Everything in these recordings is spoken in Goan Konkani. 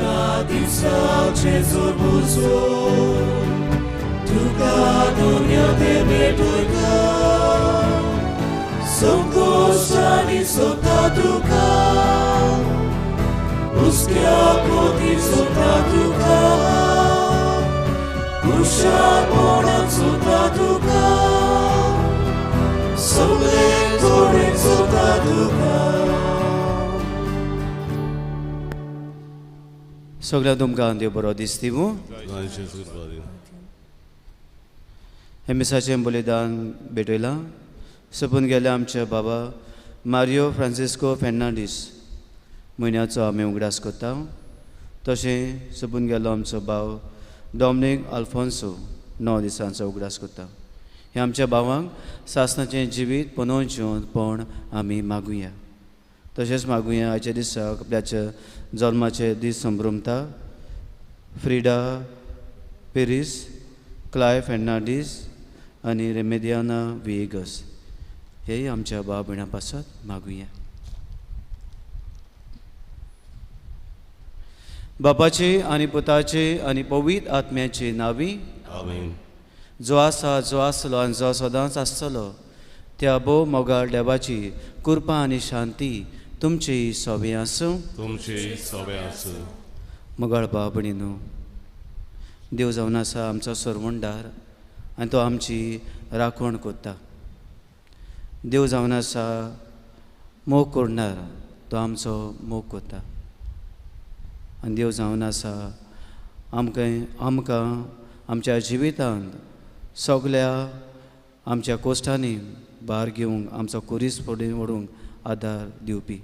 आमच्या दिसाचे जोर तुका दुनिया ते भेटयता संतोषानी सोदता तुका हुस्क्या कोती सोदता तुका कुशाळपणान सोदता तुका सगळे तोडेन सोदता तुका. सगळ्या तुमकां देव बरो दीस दिवूं. हें मिसाचें बलिदान भेटयलां सोंपून गेल्या आमच्या बाबा मारियो फ्रांसिस्को फेर्नांडीस म्हयन्याचो आमी उगडास करता. तशें सोंपून गेल्लो आमचो भाव डॉमनीक आल्फोन्सो 9 दिसांचो उगडास करता. हे आमच्या भावांक सासणाचें जिवीत पुनोवन जिवंतपण आमी मागुया. तशेंच मागुया आयच्या दिसाक आपल्याच्या जल्माचे दीस संभ्रमता फ्रिडा पेरीस, क्लाय फेर्नांडीस आनी रेमेदियाना विएगस हेय आमच्या भाव भयणां पासत मागुया. बापाचे आनी पुताचे आनी पवित्र आत्म्याचे नांवी आमेन. जो आसा, जो आसलो आनी जो सदांच आसतलो त्या भोव मोगाळ देवाची कृपा आनी शांती तुमची सोबें आसूं. तुमची सोबें आसूं. मोगाळ भाव भयणीनो, देव जावन आसा आमचो सरवणदार आनी तो आमची राखण करता. देव जावन आसा मोग करणार, तो आमचो मोग करता. आनी देव जावन आसा आमकां आमच्या जिवितांत सगल्या आमच्या कोश्टांनी भार घेवंक, आमचो कुरीस फुडें व्हरूंक आदार दिवपी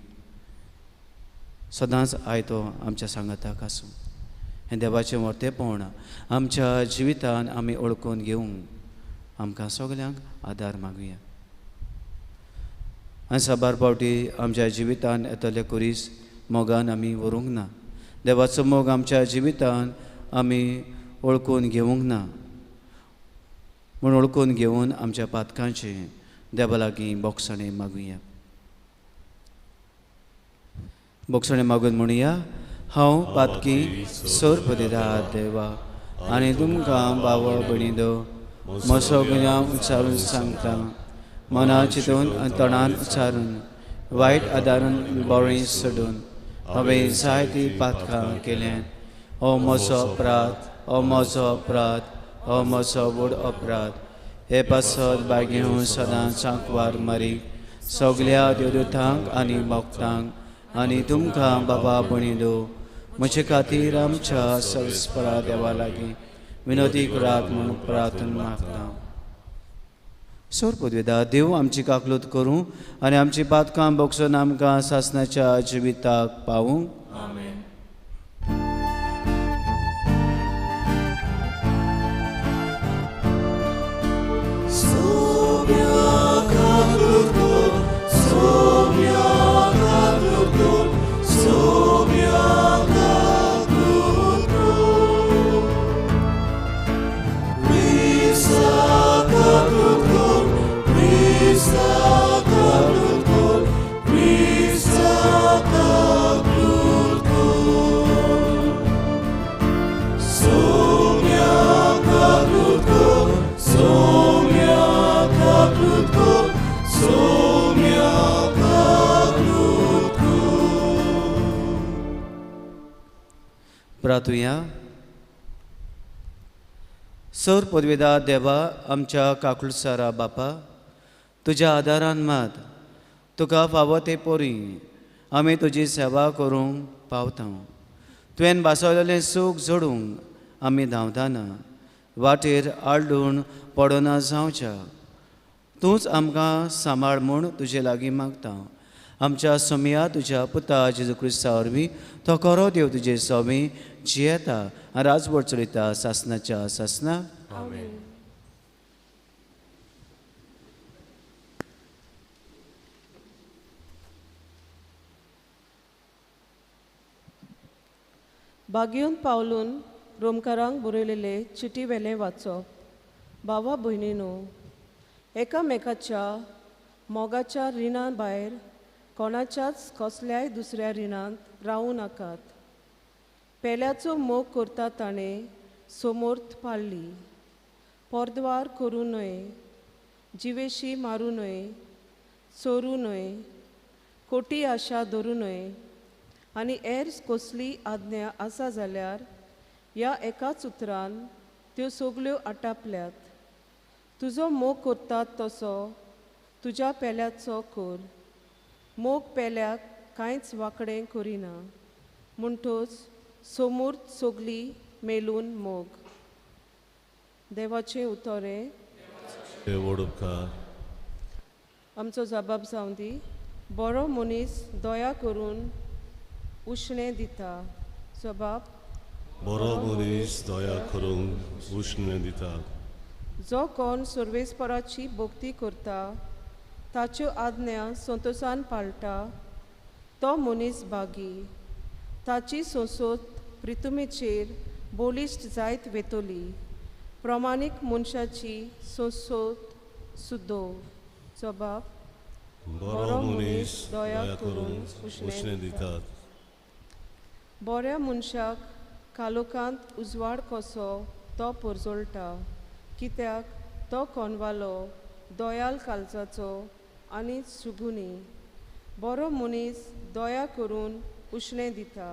सदांच आयतो आमच्या सांगाताक आसूं. हें देवाचें व्हरतेपण आमच्या जिवितान आमी ओळखून घेवंक आमकां सगल्यांक आदार मागुया. आनी साबार फावटी आमच्या जिवितान येतले कुरीस मोगान आमी व्हरूंक ना, देवाचो मोग आमच्या जिवितान आमी ओळखून घेवंक ना, म्हूण ओळखून घेवन आमच्या पातकांचे देवा लागीं बोगसणें मागुया. बोगसणें मागून म्हणुया, हांव पातकी सोर पदिरा देवा आनी तुमकां बाबा भयणीदो म्हजो गुन्यांव उच्चारून सांगता, मना चिंतून आनी तणान उच्चारून वायट आदारून बरें सोडून हांवें जायतीं पातकां केल्यात. हो म्हजो अपराध, हो म्हजो अपराध, हो म्हजो व्हड अपराध. हे पासत बागेवन सदांच सांकवार मारी सगल्या देवदूतांक आनी भक्तांक आनी तुमकां बाबा भयणीदो म्हजे खातीर आमच्या सविस्परा देवा लागीं विनोदी करात म्हूण प्रार्थना मागता. सोर पदवेदा देव आमची काकलूत करूं आनी आमची पातकां बोगसून आमकां सासणाच्या जिविताक पावूं. प्रार्थुया. सर पदवेदा देवा आमच्या काकुळसारा बापा, तुज्या आदारान मात तुका फावो ते पोरी आमी तुजी सेवा करूंक पावता. तुवें भासवलेलें सूख जोडूंक आमी धांवताना वाटेर आडून पडना जावच्या, तूंच आमकां सांबाळ म्हूण तुजे लागीं मागता. आमच्या सोमया तुज्या पुता जेजू क्रिस्ता वरवीं तो खरो देव तुजे सोमी जियेता आनी राजवट चलयता सासणाच्या सासणाक. बागेवन पावलून रोमकारांक बरयलेले चिटी वेलें वाचप. भावा भयणीनो, एकामेकाच्या मोगाच्या रिणा भायर कोणाच्याच कसल्याय दुसऱ्या रिणांत रावूं नाकात. पेल्याचो मोग करता ताणें समोर्थ पाळ्ळी. पोरद्वार करूं न्हय, जिवेशी मारूं न्हय, चोरूं न्हय, खोटी आशा धरूं न्हय आनी हेर कसली आज्ञा आसा जाल्यार ह्या एकाच उतरान त्यो सगल्यो आटापल्यात. तुजो मोग करतात तसो तुज्या पेल्याचो कर. मोग पेल्याक कांयच वांकडें करिना, म्हणटच समूर्त सगली मेलून मोग. देवाचें उतर हें. आमचो जबाब जावं दी. बरो मनीस दया करून उश्णें दिता. जबाब बरो मनीस दया करून उश्णें दिता. जो कोण सर्वेस्पराची भक्ती करता, ताच्यो आज्ञा संतोसान पाळटा, तो मनीस भागी. ताची संसद प्रितुमेचेर बळिश्ट जायत वेतली. प्रमाणीक मनशाची संसद सुद्दो. जबाब बरो मनीस दया करून उश्णें दिता. बऱ्या मनशाक कालोखांत उजवाड कसो तो परजळटा, कित्याक तो कोनवालो, दयाल काळजाचो आनी सुगुनी. बरो मनीस दया करून उश्णें दिता.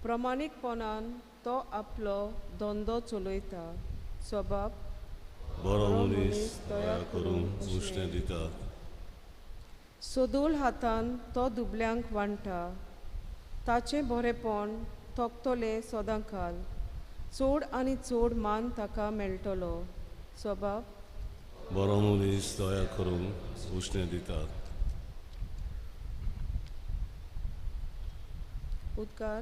प्रमाणीकपणान तो आपलो धंदो चलयता. जबाब बरो मनीस दया करून उश्णें दिता. सदोल हातान तो दुबल्यांक वांट्टा. ताचें बरेंपण तोखतलें सदांकाल. चड आनी चड मान ताका मेळटलो. जबाब बरो मनीस दया करून उश्णें दिता. उदकार.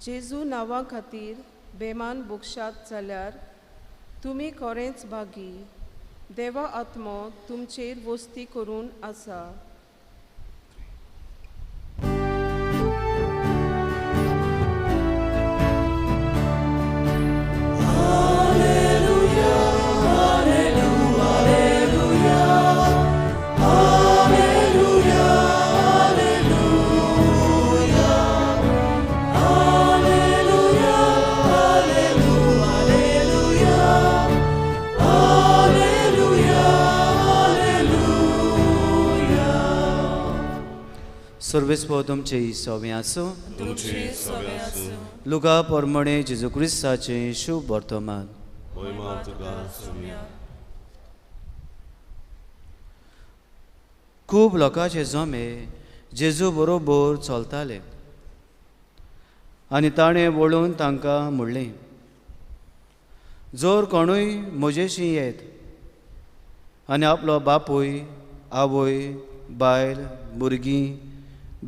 जेजू नांवा खातीर बेमान भोगशात जाल्यार तुमी खरेंच भागी. देवा आत्मो तुमचेर वस्ती करून आसा. सर्वेस्पर तुमचे सवे आसूं. लुका परमणे जेजू क्रिस्ताचें शुभ वर्तमान. खूब लोकांचे जमे जेजू बरोबर चलताले आनी ताणें वळून तांकां म्हणलें, जर कोणूय म्हजेशी येत आनी आपलो बापूय, आवय, बायल, भुरगीं,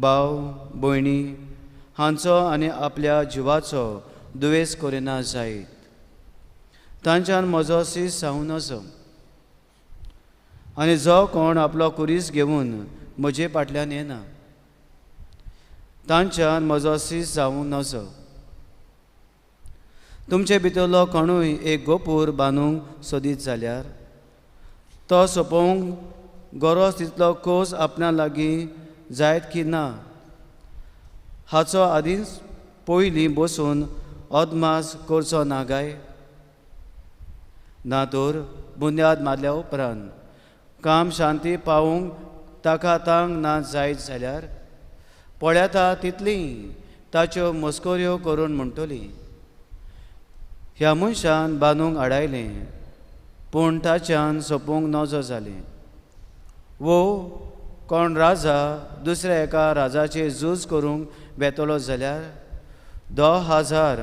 भाव, भयणी हांचो आनी आपल्या जिवाचो दुवेस करिना जायत, तांच्यान म्हजो सीस जावं नजो. आनी जो कोण आपलो कुरीस घेवन म्हजे फाटल्यान येना, तांच्यान म्हजो सीस जावं नजो. तुमचे भितरलो कोणूय एक गोपूर बांदूंक सोदीत जाल्यार तो सोंपोवंक गरज तितलो कोस आपणा लागीं जायत की ना हाचो आदींच पयलीं बसून अदमास करचो ना काय? ना तर बुन्याद मारल्या उपरांत काम शांती पावूंक ताका तांक ना जायत जाल्यार पळयता तितली ताच्यो मस्कऱ्यो करून म्हणटली, ह्या मनशान बांदूंक आडायलें पूण ताच्यान सोंपूंक नजो जालें. वो कोण राजा दुसऱ्या एका राजाचेर झूज करूंक वेतलो जाल्यार 10,000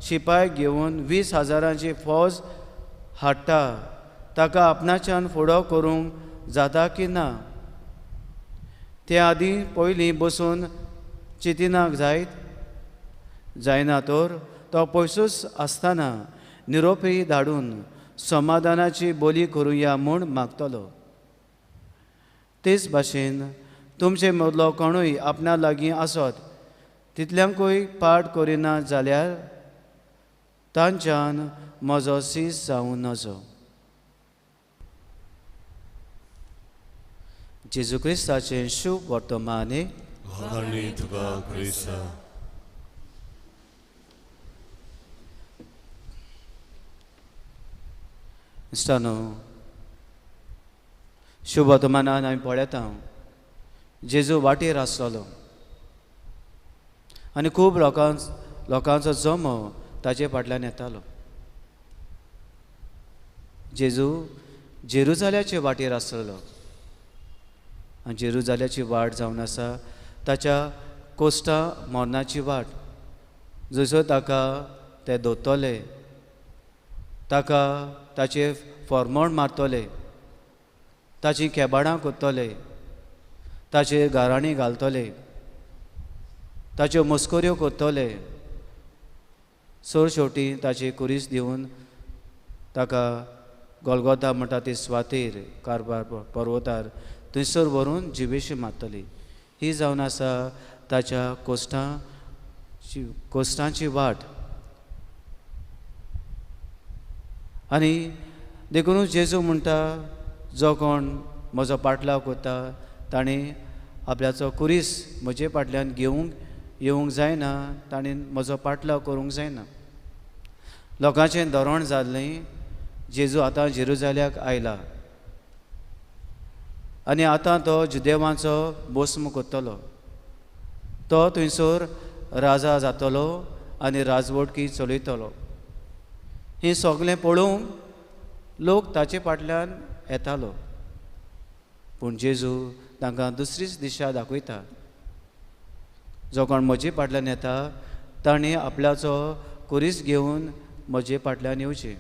शिपायक घेवन 20,000 फौज हाडटा, ताका आपणाच्यान फुडो करूंक जाता की ना? ते आदीं पयलीं बसून चिंतिनाक जायत. जायना तर तो पयसूच आसतना निरोपी धाडून समाधानाची बोली करुया म्हूण मागतलो. तेच भाशेन तुमचे मदलो कोणूय आपणा लागीं आसत तितल्यांकूय पाठ करिना जाल्यार तांच्यान म्हजो सीस जावं नजो. जेजू क्रिस्ताचें शुभ वर्तमाने. तुका क्रिस्ता. इश्टानो, शुभ वर्तमानान आमी पळयता जेजू वाटेर आसतलो आनी खूब लोकांचो जमो ताजे फाटल्यान येतालो. जेजू जेरुजाल्याचे वाटेर आसतलो आनी जेरुजाल्याची वाट जावन आसा ताच्या कोश्टा मरणाची वाट, जसो ताका ते दोतले, ताका ताचे फॉर्मोण मारतले, ताची केबाडां कोत्तले, ताचेर गाराणी घालतले, ताच्यो मस्कऱ्यो करतले, सर शेवटी ताची कुरीस दिवन ताका गोलगोता म्हणटा ती स्वातीर कारबार पर्वतार थंयसर व्हरून जिवेशी मारतली. ही जावन आसा ताच्या कोश्टांची वाट. आनी देखुनूच जेजू म्हणटा जो कोण म्हजो पाटलाव करता ताणें आपल्याचो कुरीस म्हजे फाटल्यान घेवंक येवंक जायना, ताणें म्हजो पाटलाव करूंक जायना. लोकांचें धोरण जाल्लें जेजू आतां जेरुजाल्याक आयला आनी आतां तो जुदेवांचो बोस्म करतलो, तो थंयसर राजा जातलो आनी राजवटकी चलयतलो. हें सगळें पळोवंक लोक ताचे फाटल्यान येतालो, पूण जेजू तांकां दुसरीच दिशा दाखयता. जो कोण म्हजे फाटल्यान येता ताणें आपल्याचो कुरीस घेवन म्हजे फाटल्यान येवचें.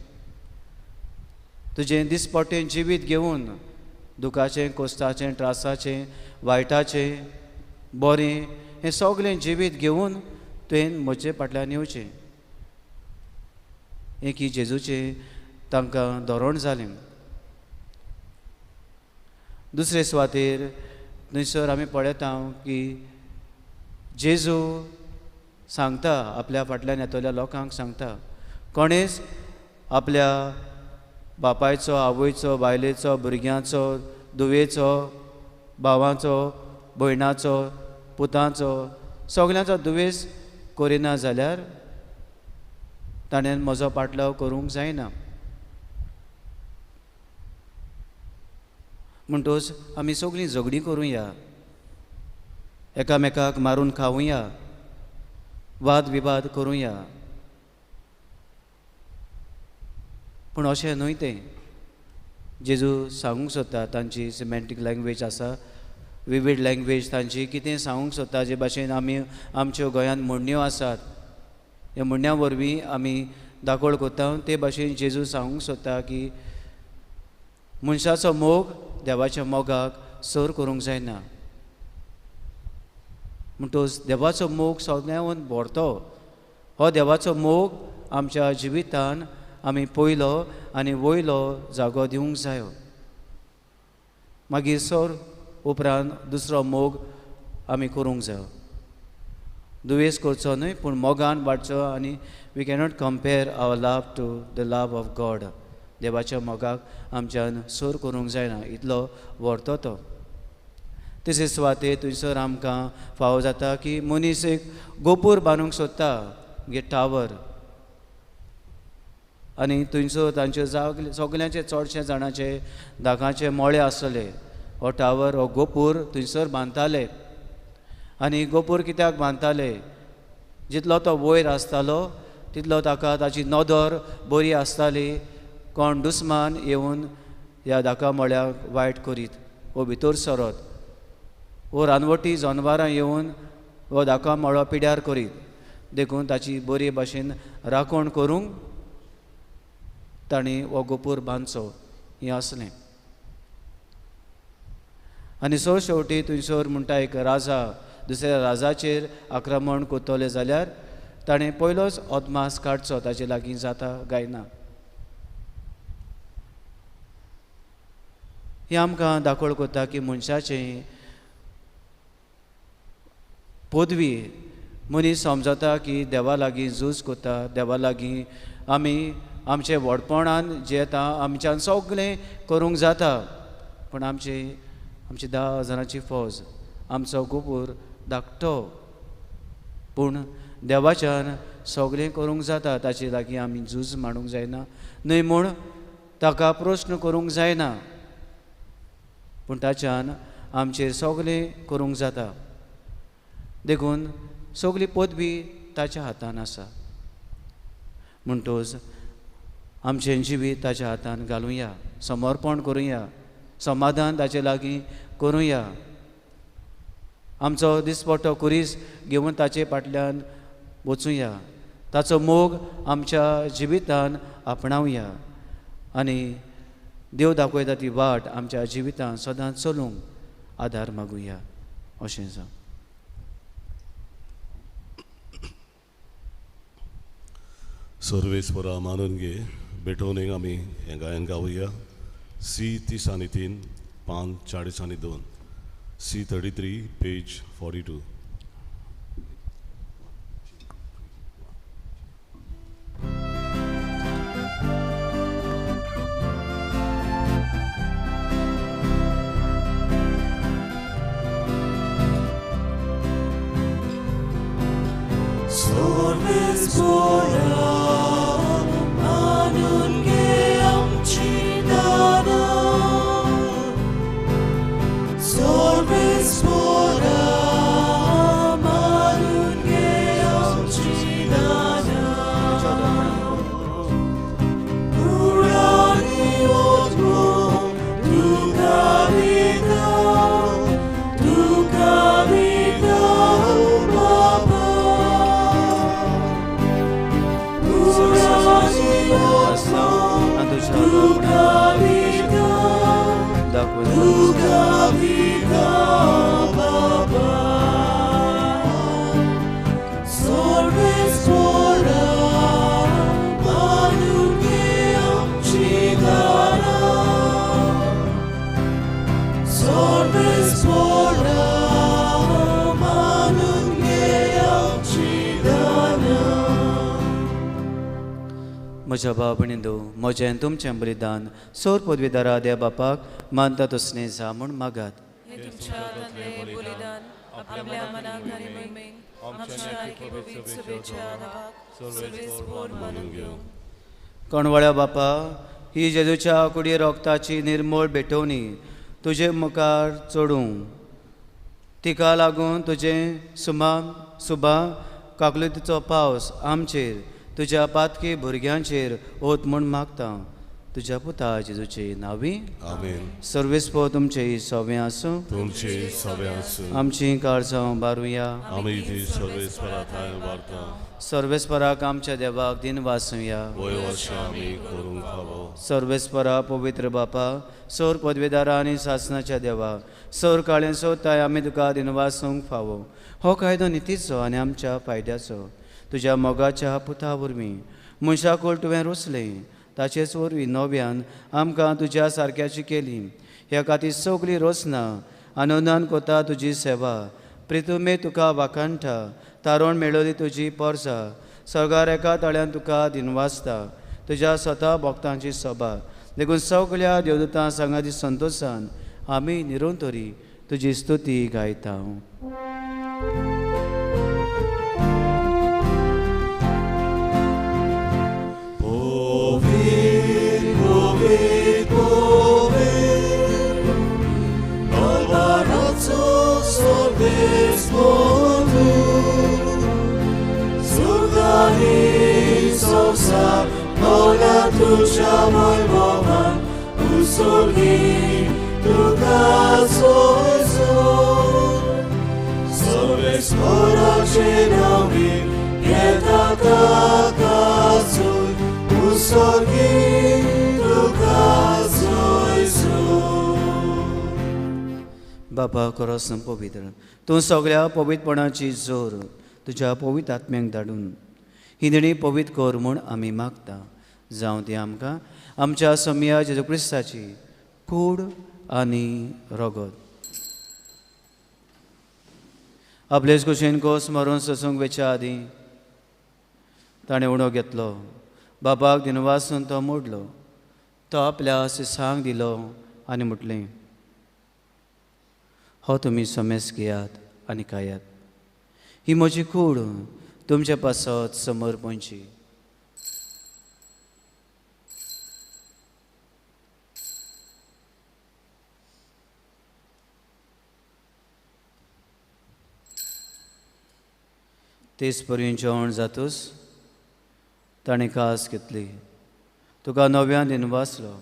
तुजें दिसपट्टें जिवीत घेवन दुखाचें, कोश्टाचें, त्रासाचें, वायटाचें, बरें हें सगळें जिवीत घेवन तुवें म्हजे फाटल्यान येवचें. हें की जेजूचें तांकां धोरण जालें. दुसरे सुवातेर थंयसर आमी पळयता की जेजू सांगता आपल्या फाटल्यान येतल्या लोकांक सांगता, कोणेच आपल्या बापायचो, आवयचो, बायलेचो, भुरग्यांचो, धुवेचो, भावाचो, भयणाचो, पुतांचो सगल्यांचो दुवेस करिना जाल्यार ताणें म्हजो पाटलाव करूंक जायना. म्हणटकच आमी सगळीं झगडीं करुया, एकामेकाक मारून खावया, वाद विवाद करुया, पूण अशें न्हय तें. जेजू सांगूंक सोदता, तांची सिमेंटीक लँग्वेज आसा, विवीड लँग्वेज तांची कितें सांगूंक सोदता, जे भाशेन आमी आमच्यो गोंयांत म्हणण्यो आसात, ह्या म्हणण्यां वरवीं आमी दाखोळ करता, ते भाशेन जेजू सांगूंक सोदता की मनशाचो मोग देवाच्या मोगाक सर करूंक जायना. म्हणटकच देवाचो मोग सगळ्यांवन भरतो, हो देवाचो मोग आमच्या जिवितान आमी पयलो आनी वयलो जागो दिवंक जायो. मागीर सर उपरांत दुसरो मोग आमी करूंक जायो. दुयेंस करचो न्हय, पूण मोगान वाडचो. आनी we cannot compare our love to the love of God. देवाच्या मोगाक आमच्यान सर करूंक जायना, इतलो व्हरतो तो. तशें सुवातेर थंयसर आमकां फावो जाता की मनीस एक गोपूर बांदूंक सोदता, म्हणजे टावर, आनी थंयसर तांच्यो सगल्यांचे चडशे जाणांचे दागाचे मळे आसतले. हो टावर, हो गोपूर थंयसर बांदताले. आनी गोपूर कित्याक बांदताले? जितलो तो वयर आसतालो तितलो ताका ताची नदर बरी आसताली, कोण दुस्मान येवन ह्या दाका मळ्याक वायट करीत वो भितर सरत, वो रानवटी जनवरां येवन हो दाका मळो पिड्यार करीत, देखून ताची बरी भाशेन राखण करूंक तांणी हो गोपूर बांदचो हें आसलें. आनी सो शेवटी थंयसर म्हणटा एक राजा दुसऱ्या राजाचेर आक्रमण करतले जाल्यार ताणें पयलोच अदमास काडचो ताजे लागीं जाता काय ना. हें आमकां दाखोवळ करता की मनशाचें पदवी मनीस समजता की देवा लागीं झूज करता, देवा लागीं आमी आमचे व्हडपणान जियेता, आमच्यान सगळें करूंक जाता, पूण आमची आमची 10 हजारांची फौज, आमचो गोपूर धाकटो, पूण देवाच्यान सगळें करूंक जाता. ताचे लागीं आमी झूज मांडूंक जायना, न्हय म्हूण ताका प्रस्न करूंक जायना, पूण ताच्यान आमचेर सगळें करूंक जाता. देखून सगळी पदवी ताच्या हातान आसा. म्हणटोच आमचें जिवीत ताच्या हातान घालुया, समर्पण करुया, समाधान ताचे लागीं करुया, आमचो दिसपट्टो कुरीस घेवन ताचे फाटल्यान वचुया, ताचो मोग आमच्या जिवितान आपणावया आनी देव दाखयता ती वाट आमच्या जिवितान सदांच चलूंक आदार मागुया. अशें जावं. सर्वेस्परा मानून घे भेटोवणेक आमी हें गायन गावया. सी 33, पान 42, सी 33, पेज 42. म्हज्या भाव भयणींनो, म्हजें तुमचें बलिदान सोर पदवीदारा देव बापाक मानता तसलें जा म्हूण मागात. कोणवाळ्या बापा, ही जेजूच्या कुडी रोगताची निर्मूळ भेटवणी तुजे मुखार चडूं, तिका लागून तुजें सुमा सुबा काकलुतीचो पावस आमचेर तुज्या पातकी भुरग्यांचेर ओत म्हूण मागता. तुज्या पुता जेजूचे नांवी आमेन. सर्वेस्पो तुमचे सवे आसूं, तुमचे सवे आसूं. आमची काळजां बारुया, आमी ती सर्वेस्परा थांय वारता. सर्वेस्पराक आमच्या देवाक दिन वासुया, आमी करूंक फावो. सर्वेस्परा पवित्र बापा, सोर पदवेदारा आनी सासनाच्या देवा, सोर काळें सोताय आमी तुका दिनवासूंक फावो. हो कायदो नितीचो आनी आमच्या फायद्याचो. तुज्या मोगाच्या पुता वरवीं मनशाकूळ तुवें रोसलें, ताचेच वरवीं नव्यान आमकां तुज्या सारक्याची केली. ह्या खातीर सगळी रोसना आनंदान कोता तुजी सेवा. प्रितुमे तुका वाखाणटा, तारण मेळोली तुजी पोरसा, सर्गार एका ताळ्यान तुका दिनवासता. तुज्या स्वता भक्तांची सभा देखून सगळ्या देवदूतां सांगाती संतोशान आमी निरंतरी तुजी स्तुती गायता. बाबा खरोच पवित्र, तूं सगळ्या पवित्रपणाची जोर तुज्या पवित्र आत्म्यांक धाडून ही देणी पवित्र कर म्हूण आमी मागता. जावं ती आमकां आमच्या सोमया जेजू क्रिस्ताची कूड आनी रगत. आपलेच कुशीन कोस मरून सोसूंक वेच्या आदीं ताणें उणो घेतलो, बाबाक दिनवासून तो मोडलो, तो आपल्या शिसांक दिलो आनी म्हटलें, हो तुमी समेस घेयात आनी खायात, ही म्हजी कूड तुमचे पासत समर्पणची. तेच परी जेवण जातूच ताणें कास घेतली, तुका नव्यान दिनवासलो,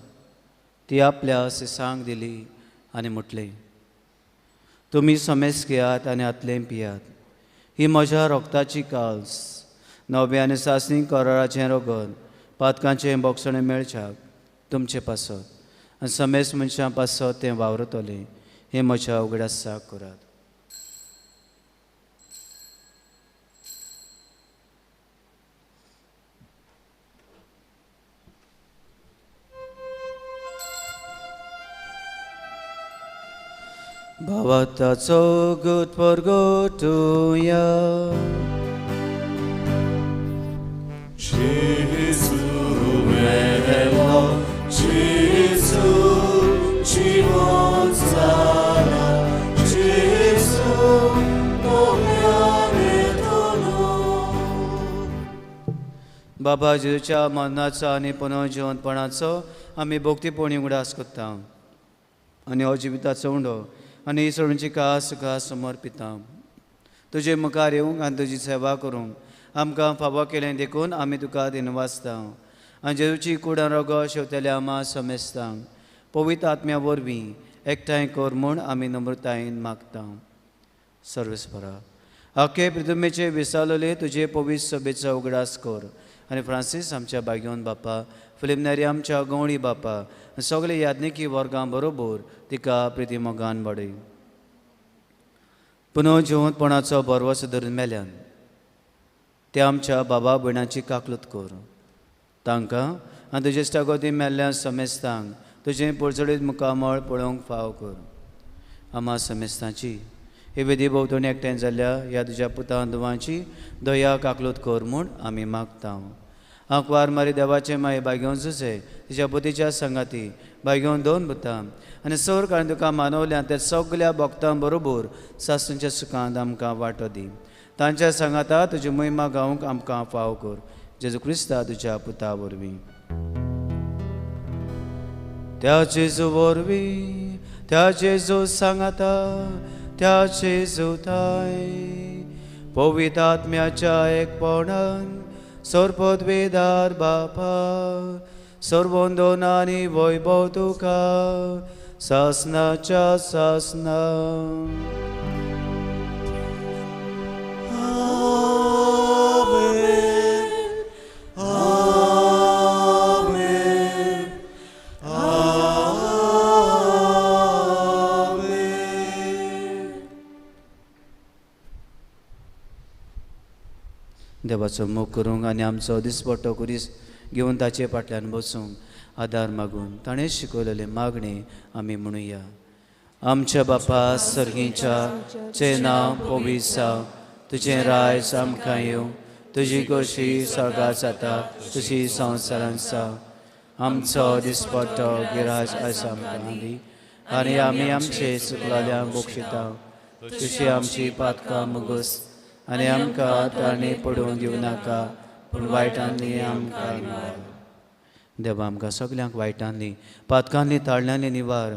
ती आपल्या शिसांक दिली आनी म्हटलें, तुमी समेस घेयात आनी हातलें पियात, ही म्हज्या रोगताची काल्स, नव्या आनी सासणी कराराचें रगत, पातकांचें बोगसणें मेळच्याक तुमचे पासत आनी समेस मनशां पासत तें वावरतलें, हें म्हज्या उगडासाक करात. भावार्थाचो गट परगटुया. जेजू मेलो, जेजू जिवन जाला, जेजू नव्यान येतलो. बाबा जेजूच्या मरणाचो आनी पुनर्जिवंतपणाचो आमी भक्तीपणी उगडास करता आनी हो जिविताचो उंडो आनी सोडूंची कास तुका समर्पिता. तुजे मुखार येवंक आनी तुजी सेवा करूंक आमकां फावो केलें देखून आमी तुका दिनवासता आनी जेजूची कुडां रोगो शेवतल्या आमा समेस्तांक पवित्र आत्म्या वरवीं एकठांय कर म्हूण आमी नम्रतायेन मागता. सर्वेस्परा, आखे पृथ्वीचे विसावलेले तुजे पवित्र सभेचो उगडास कर आनी फ्रांसीस आमच्या बागयोन बापा, फिलिमनेरी आमच्या गवळी बापा, सगळे याज्ञिकी वर्गां बरोबर तिका प्रितीमोगान वाडय. पुनः जिवंतपणाचो भरवंसो धरून मेल्यान ते आमच्या बाबा भयणाची काकलूत कर, तांकां आनी तुजे इश्टागती मेल्ल्या समेस्तांक तुजें पोळचडीत मुखामळ पळोवंक फाव कर. आमा समेस्तांची हे विधी भोंवतणी एकठांय जाल्ल्या ह्या तुज्या पुतां धुवांची दया काकलूत कर म्हूण आमी मागता. आंकवार मारी देवाचे माये बागेवन जुजे तिच्या बुद्धीच्या संगाती बागेवन दोन भुतां आनी सर कारण तुका मानवल्या त्या सगल्या भक्तां बरोबर सासूंच्या सुखांत आमकां वांटो दी. तांच्या सांगाता तुजी महिमा गावंक आमकां फाव कर. जेजू क्रिस्ता तुज्या पुता वरवीं. त्या जेजू वरवीं, त्या जेजू सांगाता, त्या जेजू थाय पवित्र आत्म्याच्या एकपणान सर्वपदवीदार बापा, सर्वंदन आनी वैभव तुका सासनाच्या सासना. आमेन, आमेन, आमेन. देवाचो मोग करूंक आनी आमचो दिसपट्टो कुरीस घेवन ताचे फाटल्यान बसूंक आदार मागून ताणें शिकयलेलें मागणें आमी म्हणुया. आमच्या बापा सर्गीच्या, तुजें नांव पवित्र जावं, तुजें रायज आमकां येवं, तुजी खोशी स्वर्गात जाता तशी संवसारांत जावं. आमचो दिसपट्टो गिराज आयज आमकां दी आनी आमी आमचे चुकलेल्यांक बक्षिता तशी आमची पातकां मुगोस आनी आमकां ताणे पडोवन दिवं नाका, पूण वायटांनी आमकां निवार. देवा आमकां सगल्यांक वायटांनी पातकांनी ताळण्यांनी निवार.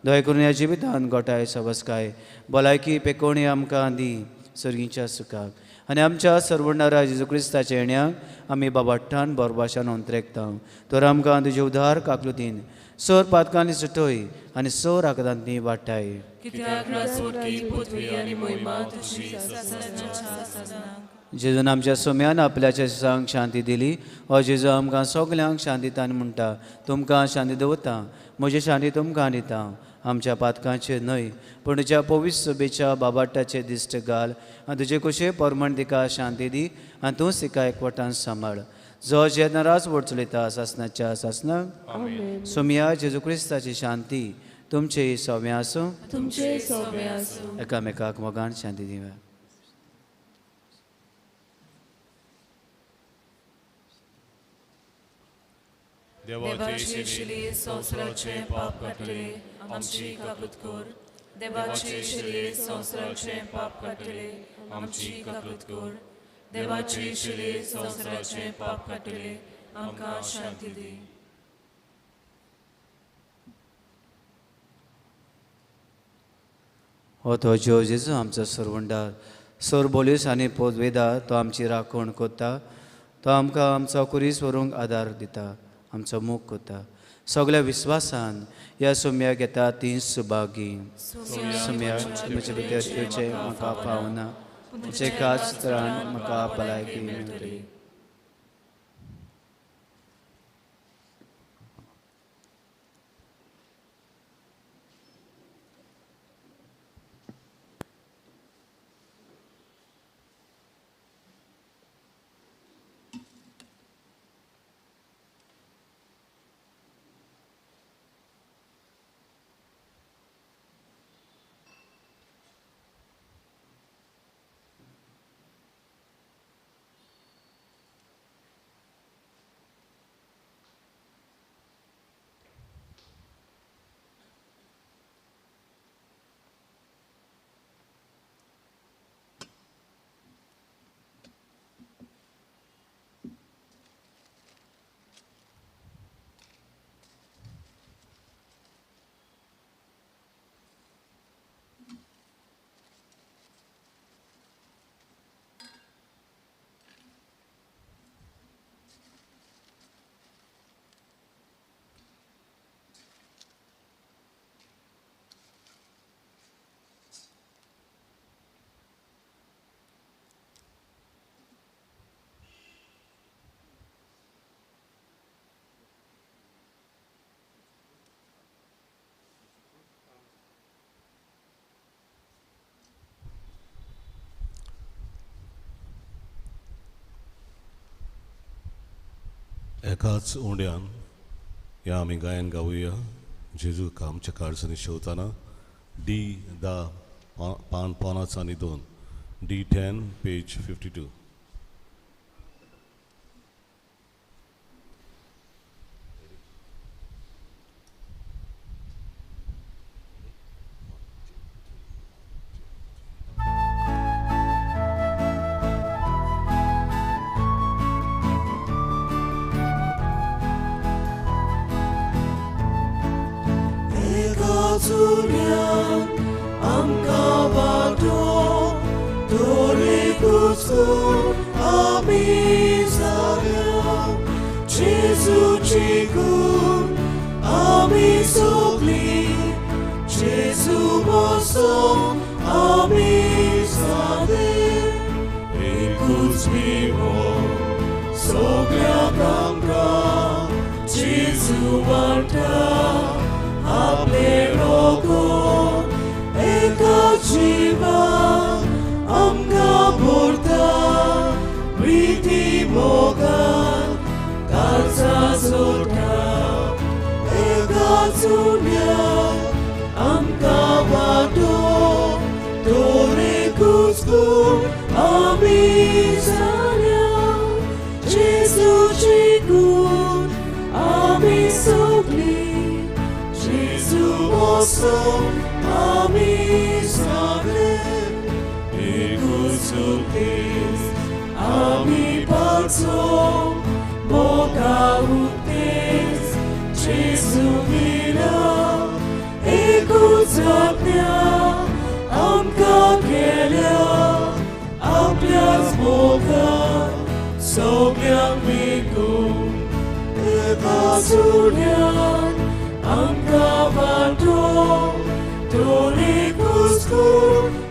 दया करून ह्या जिवितान गोठाय सवसकाय भलायकी पेकोणी आमकां दी सर्गीच्या सुखाक आनी आमच्या सर्वणारा जेजू क्रिस्ताच्या येण्याक आमी बाबाट्टान बोरभाशान अंतरेकता. तर आमकां तुजे उदार काकलुतीन सोर पातकांनी सुटय आनी सोर आकदांनी वाटाय. कित्याक राजवटकी, पृथ्वी आनी महिमा तुजी सासणाच्या सासणाक. जेजून आमच्या सोम्यान आपल्याच्या दिसांक शांती दिली. हो जेजू आमकां सगल्यांक शांती दिता म्हणटा, तुमकां शांती दवरता, म्हजी शांती तुमकां दिता. आमच्या पातकांचेर न्हय पूण तुज्या पवित्र सभेच्या बाबाटाचे दिश्ट घाल आनी तुजे कुशे परमण तिका शांती दी आनी तूं तिका एकवटान सांबाळ. जो जे नाराज वट चलयता सासनाच्या सासनाक. सोमया जेजू क्रिस्ताची शांती तुमचे सव्या आसूं, तुमचे सव्या आसूं. एकामेकाक मोगान शांती दिव्या. देवाचे शिले संवसाराचे पाप काडटले आमची काकूत कर. देवाचे शिले संवसाराचे पाप काडटले आमची काकूत कर. देवाचे शिले संवसाराचे पाप काडटले आमकां शांती दी. हो तो ज्यो जेजू आमचो सरवंडार सोर बोलीस आनी पोदवेदार, तो आमची राखण करता, तो आमकां आमचो कुरीस व्हरूंक आदार दिता, आमचो मोग करता. सगळ्या विस्वासान ह्या सोम्याक येता ती सुभागी. सोम्या म्हजे भितर येवचें म्हाका पावना, तुमचे खास त्राण म्हाका भलायकी मेळटली. एकाच उंड्यान ह्या आमी गायन गावया जेजूक आमच्या काळजांनी शेवताना. डी 10 पान 5 आनी 2, D 10 page 52.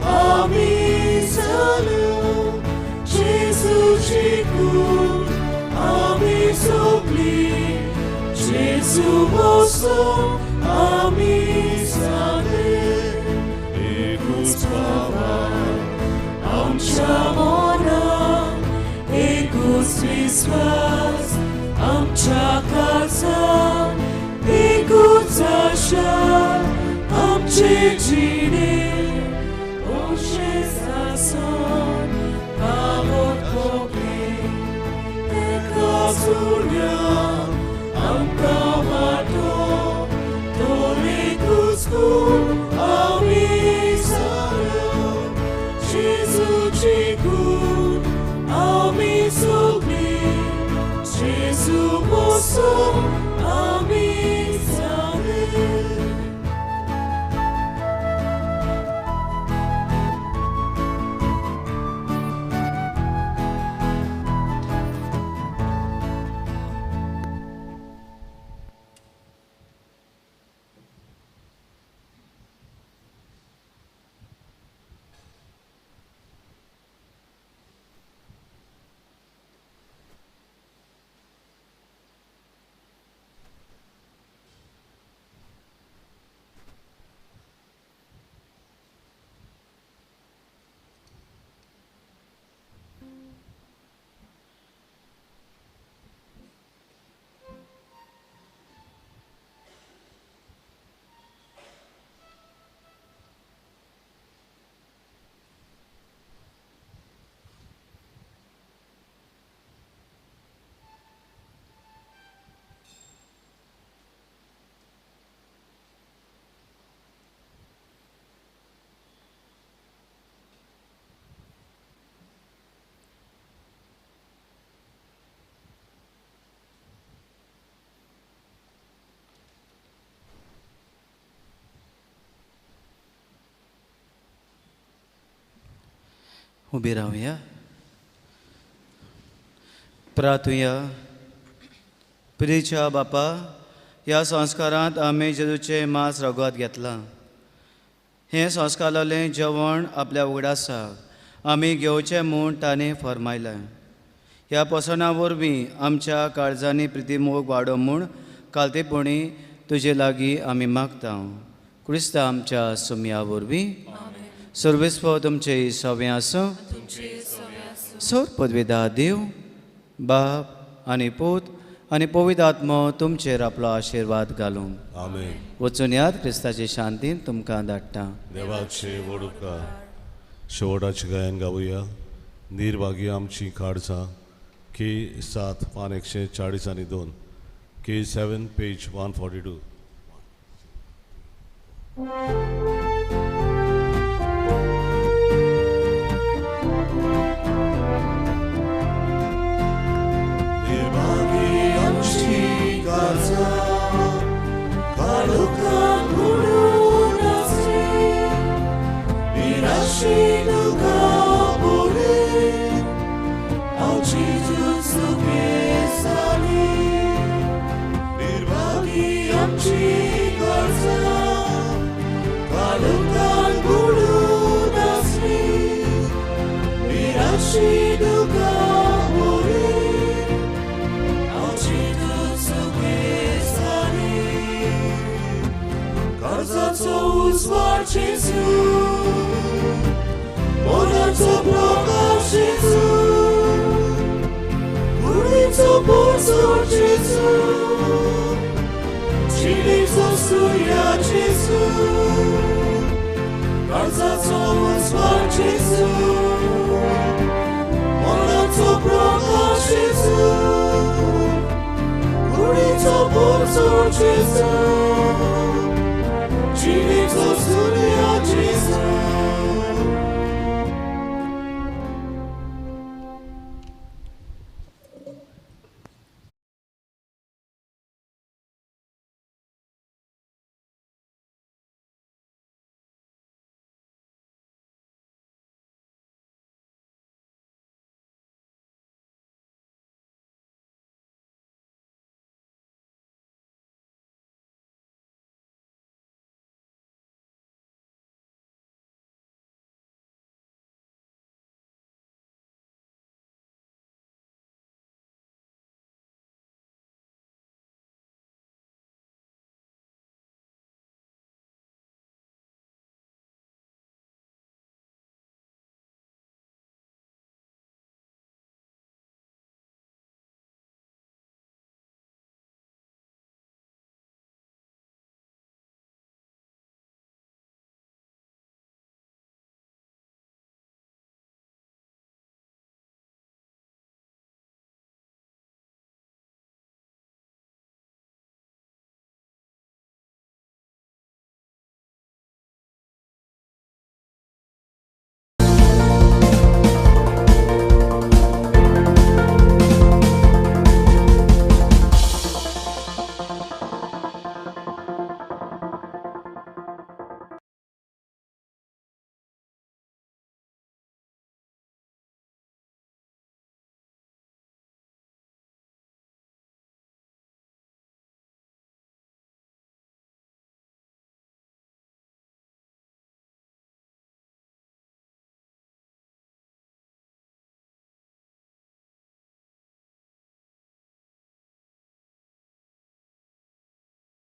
Ami salu, Jesu. जेजू मोसो आमी जाले एकूच बाबा आमच्या मनाक एकूच विस्वास आमच्या काळजाक एकूच आशा आमचे जिणे ओशेच आसोन पावत भोगले एकाच उरया आमकां वाटो तो एकूच कूड आमी जाले जेजूची कूड आमी सगळी जेजू मोसो आमी जाले. उबी रावया, प्रार्थुया. प्रिच्या बापा, ह्या संस्कारांत आमी जेजूचें मांस रगत घेतलां. हें संस्कारालें जेवण आपल्या उगडासाक आमी घेवचें म्हूण ताणें फर्मायलें. ह्या पोसणा वरवीं आमच्या काळजांनी प्रितीमोग वाडो म्हूण कालतेपणी तुजे लागीं आमी मागता. क्रिस्ता आमच्या सुमया वरवीं. सर्वेस्व तुमचे सवें आसूं. सर पदवेदा देव बाप आनी पूत आनी पवित्र आत्मो तुमचेर आपलो आशिर्वाद घालूं. आमेन. वचून याद क्रिस्ताचे शांतीन तुमकां धाडटा. देवाचे व्हड उपकार. शेवटाचें गायन गावया. निर्भागी आमची काळजां के 7 पान 142 के 7 पेज 142. Gesù,